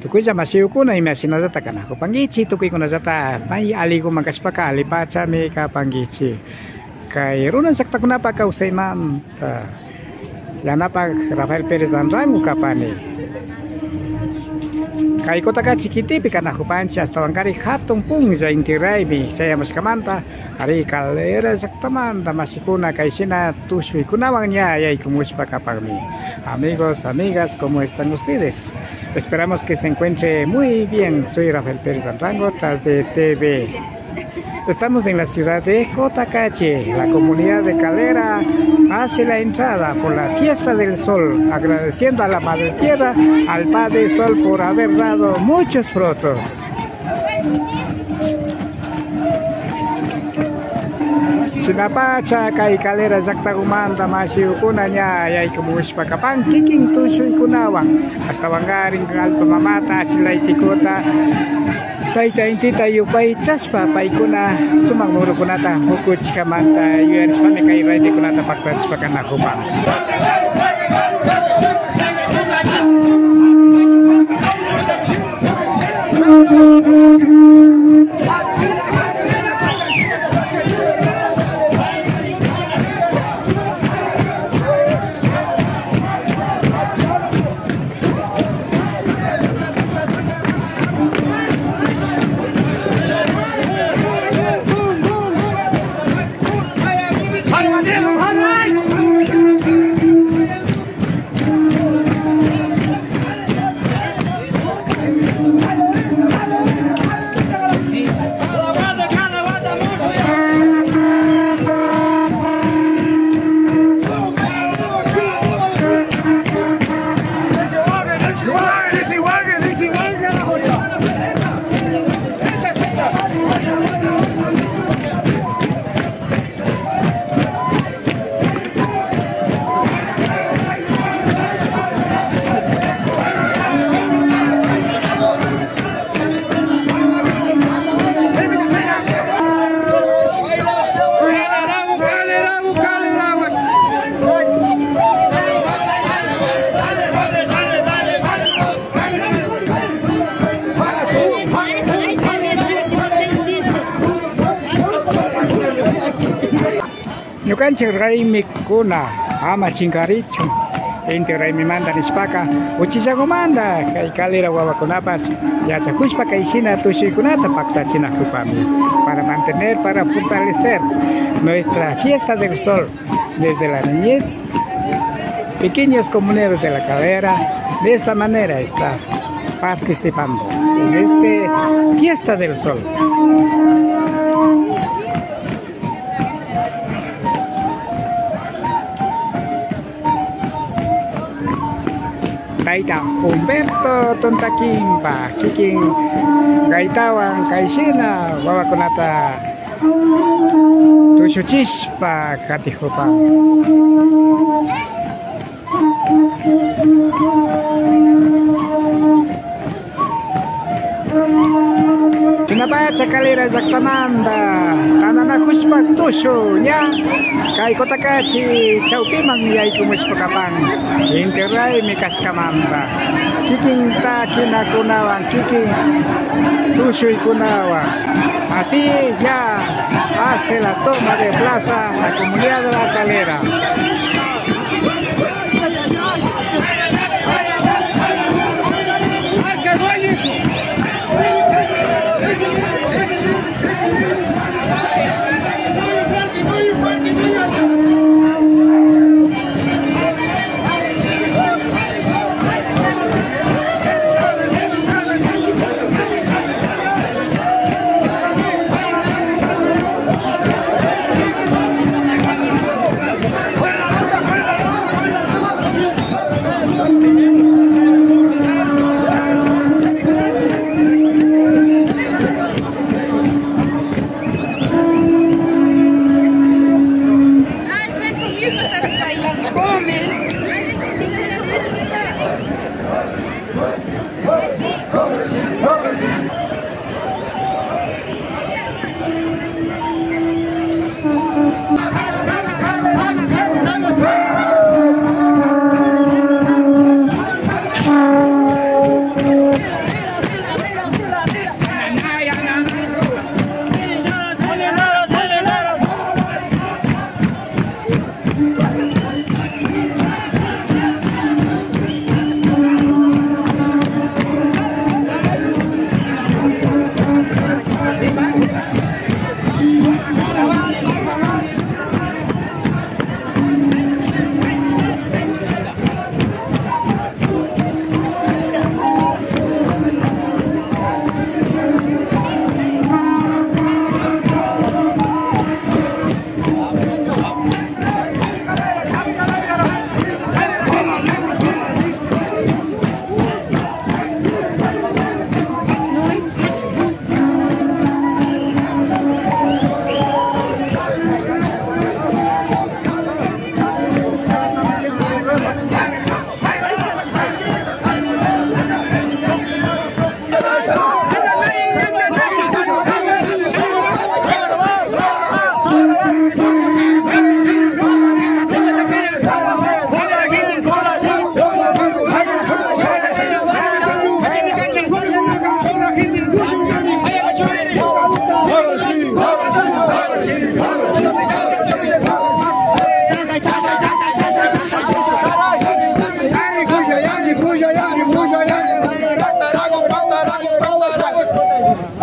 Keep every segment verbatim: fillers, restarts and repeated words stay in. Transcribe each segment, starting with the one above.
Tukuylla mashikuna, imashinallata kanakupankichik, tukuykunallata may alliguman kashpaka allipachami kapankichik. Kay runa llaktakunapa kawsaymanta yanapak Rafael Pérez Anrango kapani. Kay Cotacachi kitipi kanakupanchik, ashtawankarin hatun punlla inti raymi chayamushkamanta, ari Calera llaktamanta mashikuna kay shina tushuykunawan ña yaykumushpa kapanmi. Amigos, amigas, ¿cómo están ustedes? Esperamos que se encuentre muy bien. Soy Rafael Pérez Anrango, tras de T V. Estamos en la ciudad de Cotacachi. La comunidad de Calera hace la entrada por la fiesta del sol, agradeciendo a la Madre Tierra, al Padre Sol por haber dado muchos frutos. Shinapacha kay Calera llaktakumanta mashikuna ña yaykumushpa kapan kikin tushuykunawan, ashtawankarin allpa mamata, achil laytikuta, tayta intita yupaychashpa, paykuna sumak murukunata ukuchkamanta yuyarishpami kay raymikunata paktachishpa kanakupan. Ñukanchik raymikuna ama chinkarichun inti raymimanta nishpaka, uchillagumanta kay Calera wawakunapash yachakushpa kay shina tushuykunata paktachinakupami, para mantener, para fortalecer nuestra fiesta del sol desde la niñez. Pequeños comuneros de la Calera, de esta manera está participando en este fiesta del sol. Tayta Humberto Tuntaquimpa kikin gaitawan kay shina wawakunata tushuchishpa katikupan. Shinapacha Calera llaktamanta tantanakushpa tushu ña kay Cotacachi chawpiman yaykumushpa kapan, inti raymi kashkamanta, kikin takinakunawan, kikin tushuykunawan, así ya hace la toma de plaza la comunidad de La Calera.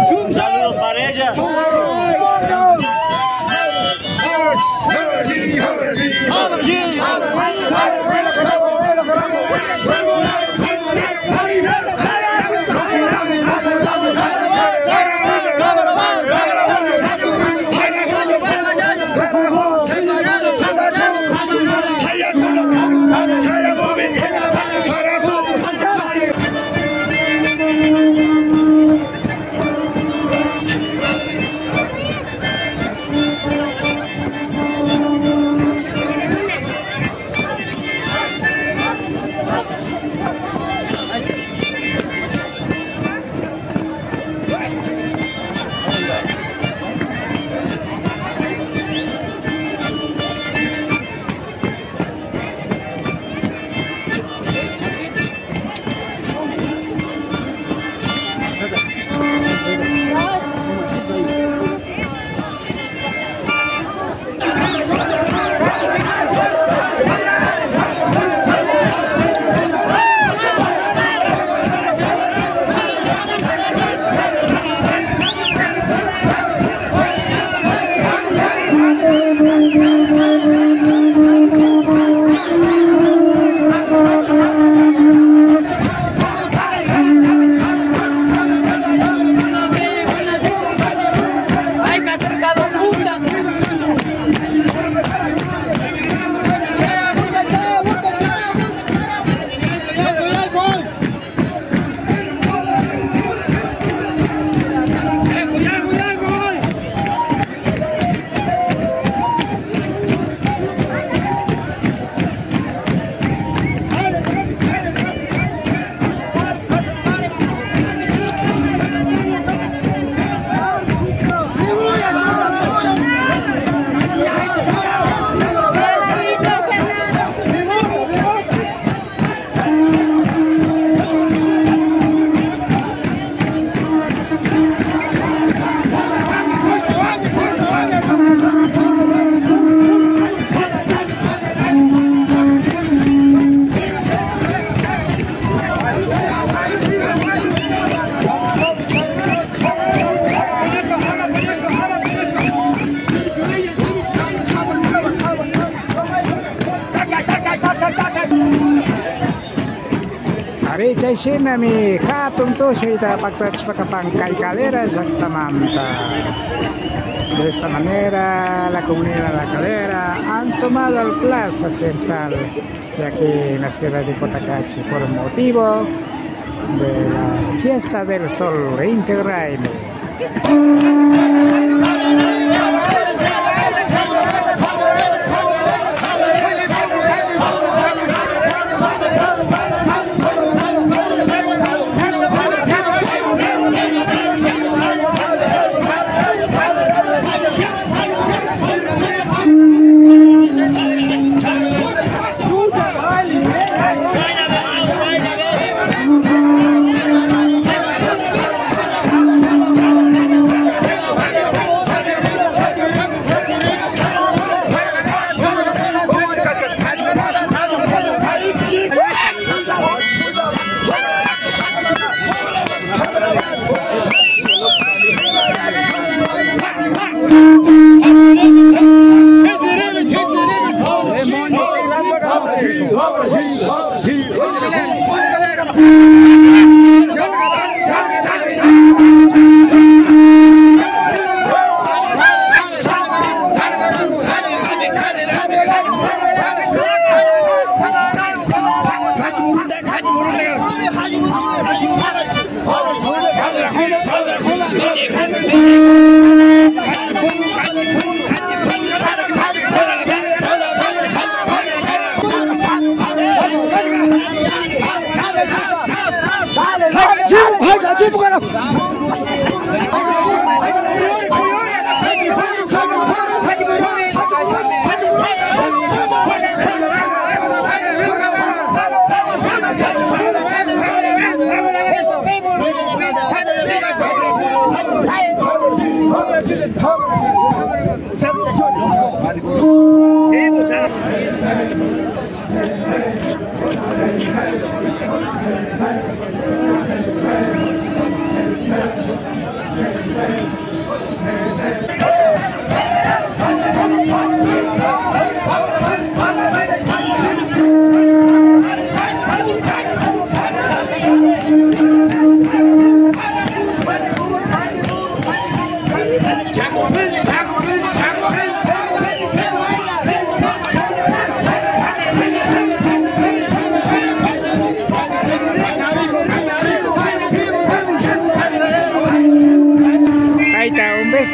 Un saludo para ella. Ari, chayshinami hatun tushuyta paktachishpa kapan kay Calera llaktamanta. De esta manera, la comunidad de La Calera han tomado el plaza central de aquí en la ciudad de Cotacachi por motivo de la fiesta del sol. Integrarme.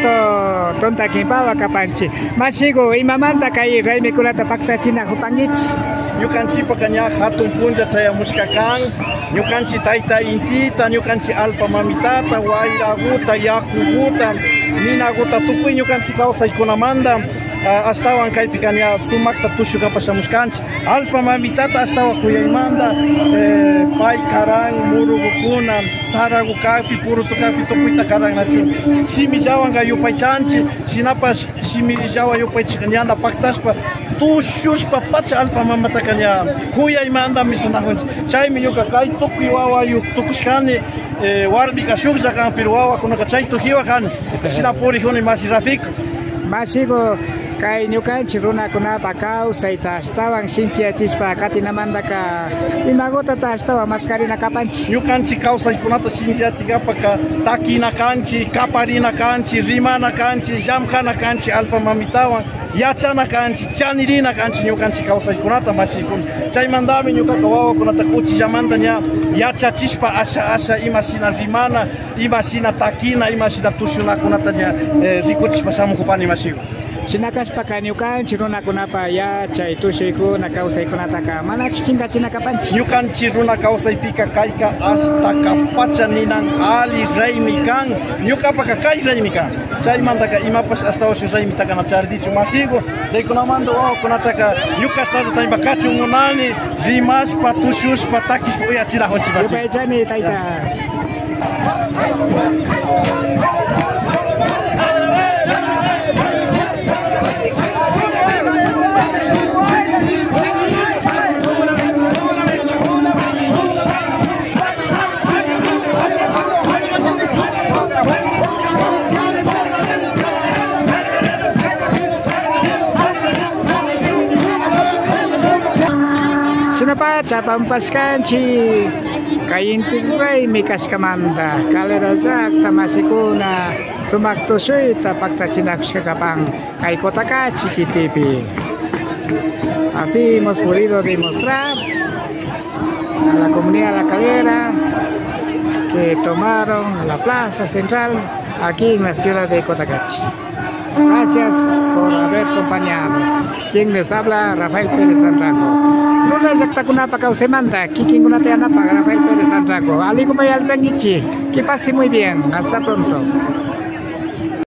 To-, Tonta Kimpawa kapanchik. Mashiku, imamanta kay raymikunata paktachinakupankichik? Ñukanchikpaka ña hatun punlla chayamushka kan. Ñukanchik tayta intita, ñukanchik allpa mamitata, wayrakuta, yakukuta, ninakuta, tukuy ñukanchik kawsaykunamanta, ah, ashtawan kaypika ña sumakta tushukapak shamushkanchik. Allpa mamitata ashtawan kuyaymanta, eh, pay karan murukukuna, saraku kakpi, purutu kakpi, tukuyta karan nachu. Shimillawanka yupaychanchik, shinapash shimillawan yupaychishka ñanta paktashpa, tushushpa pacha allpa mamataka ña kuyaymanta mishanakunchik. Chaymi ñuka kay tukuy wawayuk tukushkani, eh, warmika shuklla kan, pero wawakunaka chay tukiwa kani. Shina purikuni mashi Rafika. Mashiku, kay ñukanchik runakunapa kawsayta ashtawan shinchiyachishpa katinamantaka, imagutata ashtawan maskarina kapanchik? Ñukanchik kawsaykunata shinchiyachikapaka takina kanchik, kaparina kanchik, rimana kanchik, llamkana kanchik allpa mamitawan, yachana kanchik, chanirina kanchik ñukanchik kawsaykunata, mashikuna. Chaymantami ñukaka wawakunata kuchillamanta ña yachachishpa asha asha ima shina rimana, ima shina takina, ima shina tushunakunata ña, eh, rikuchishpa shamukupani, mashiku. Shina kashpaka ñukanchik runakunapa yachay tushuykuna kawsaykunataka manachu chinkachina kapanchik? Ñukanchik runa kawsaypika kayka ashtaka pacha ninan alli raymi kan. Ñukapaka kay raymi kan. Chaymantaka imapash ashtawan shuk raymitaka na charinichu, mashiku. Chaykunamanta wawakunataka ñuka ashtawan taypa kachun munani, rimashpa, tushushpa, takishpa uyachinakunchik, mashiku. Yupaychani, tayta. Shinapacha pampashkanchik kay inti raymi kashkamanta, Calera llakta mashikuna sumak tushuyta paktachinakushka kapan kay Cotacachi kitipi. Así hemos podido demostrar a la comunidad de La Calera que tomaron la plaza central aquí en la ciudad de Cotacachi. Gracias por haber acompañado. Quien les habla, Rafael Pérez Anrango. Runa llaktakunapa kawsaymanta kikinkunata yanapak, Rafael Pérez Anrango. Aliguman yallipankichik. Que pase muy bien. Hasta pronto.